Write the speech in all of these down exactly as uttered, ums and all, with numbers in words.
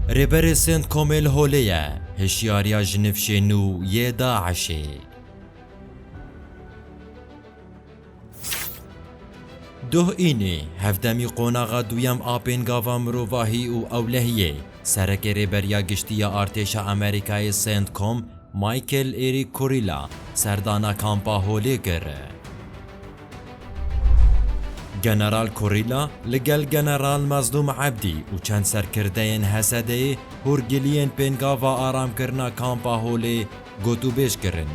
Rêberê Sentkomê li holê ye, hişyariya ji nifşê nû yê DAIŞê. Duh înê, hevdemî qonaxa duyem a pêngava mirovahî û ewlehiyê, serekê Rêberiya Giştî ya Artêşa Amerîkayê Centcom, Michael Eric Kurila, serdana kampa holê kir. General Kurila li gel General Mezlûm Ebdî û çend serkirdeyên H S D'ê hûrgiliyên pêngava aramkirina kampa holê gotûbêj kirin.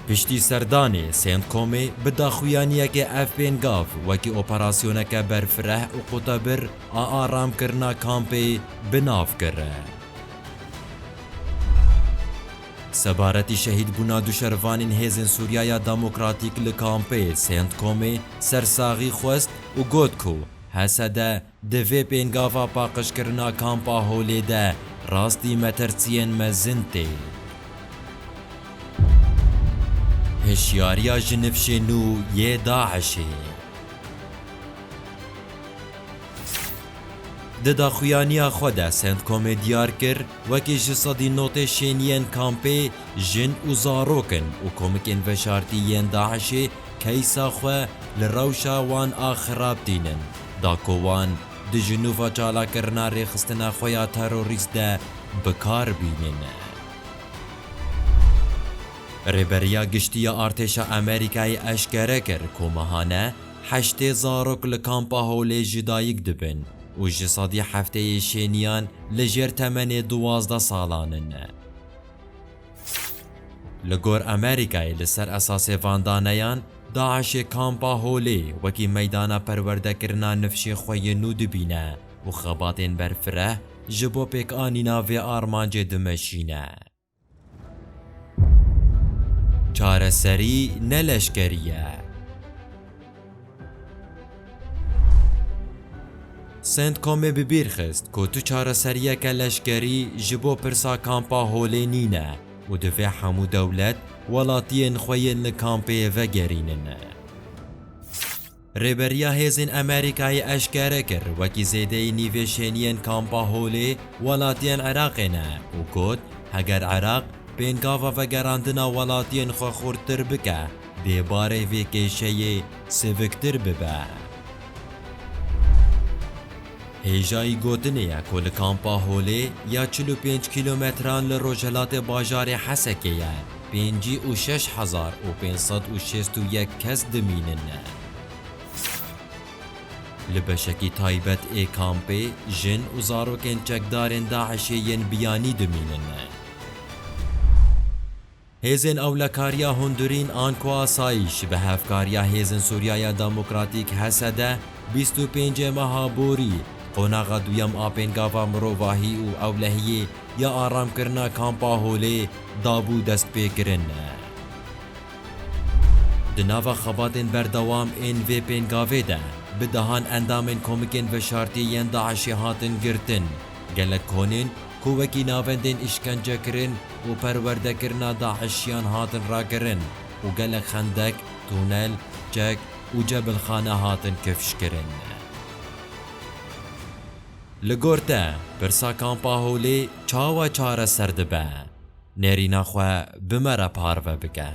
Piştî serdanê Centcomê bi daxuyaniyekê ev pêngav wekî operasyoneke berfireh û qutebir a aramkirina kampê bi nav kir. Sebaretî şehîdbûna du şervanên Hêzên Sûriya ya Demokratîk li kampê Centcomê sersaxî xwest û got ku H S D divê pêngava paqijkirina kampa holê de rastî metirsiyên mezin tê. Hişyariya ji nifşê nû yê DAIŞê. Di daxuyaniya xwe de Centcomê diyar kir, wekî ji sedî notê şêniyên kampê jin û zarok in û komikên veşartî yên DAIŞê keysa xwe li rewşa wan a xirab tînin, da ku wan di jinûva çalakirina rêxistina xwe ya terorîst de bi kar bînin. Rêberiya Giştî ya Artêşa Amerîkayê eşkere kir ku mehane heştê zarok li kampa holê ji dayik dibin û ji sedî heftê yê şêniyan li jêr temenê duwazdeh salan in. Li gor Amerîkayê, li ser esasê van daneyan, DAIŞê kampa holê wekî meydana perwerdekirina nifşê xwe yê nû dibîne û xebatên berfireh ji bo pêkanîna vê armancê dimeşîne. Çareserî ne leşkerî ye. Centcomê bi bîr xist ku tu çareseriyeke leşkerî ji bo pirsa kampa holê nîne û divê hemû dewlet welatiyên xwe yên li kampê vegerînin. Rêberiya Hêzên Amerîkayê eşkere kir, wekî zêdeyî nîvê şêniyên kampa holê welatiyên Iraqê ne û got, heger Iraq pêngava vegerandina welatiyên xwe xurttir bike, dê barê vê kêşeyê siviktir bibe. Hêjayî gotinê ye ku li kampa holê ya çil û pênc kîlometran li rojhilatê bajarê Hesekê ye, pêncî û şeş hezar û pênc sed û şêst û yek kes dimînin. Li beşekî taybet ê kampê jin û zarokên çekdarên DAIŞê yên biyanî dimînin. Hêzên Ewlekariya Hundirîn an ku Asayîş bi hevkariya Hêzên Sûriya ya Demokratîk, H S D, bîst û pêncê meha borî qonaxa duyem a pêngava mirovahî û ewlehiyê ya aramkirina kampa holê dabû destpêkirin. Di nava xebatên berdewam ên vê pêngavê de, bi dehan endamên komikên veşartî yên DAIŞê hatin girtin. Gelek konên ku wekî navendên îşkencekirin û perwerdekirina DAIŞiyan hatin rakirin û gelek xendek, tunel, çek û cebilxane hatin kifşkirin. Li gor te, pirsa kampa holê çawa çareser dibe? Nêrîna xwe bi me re parve bike.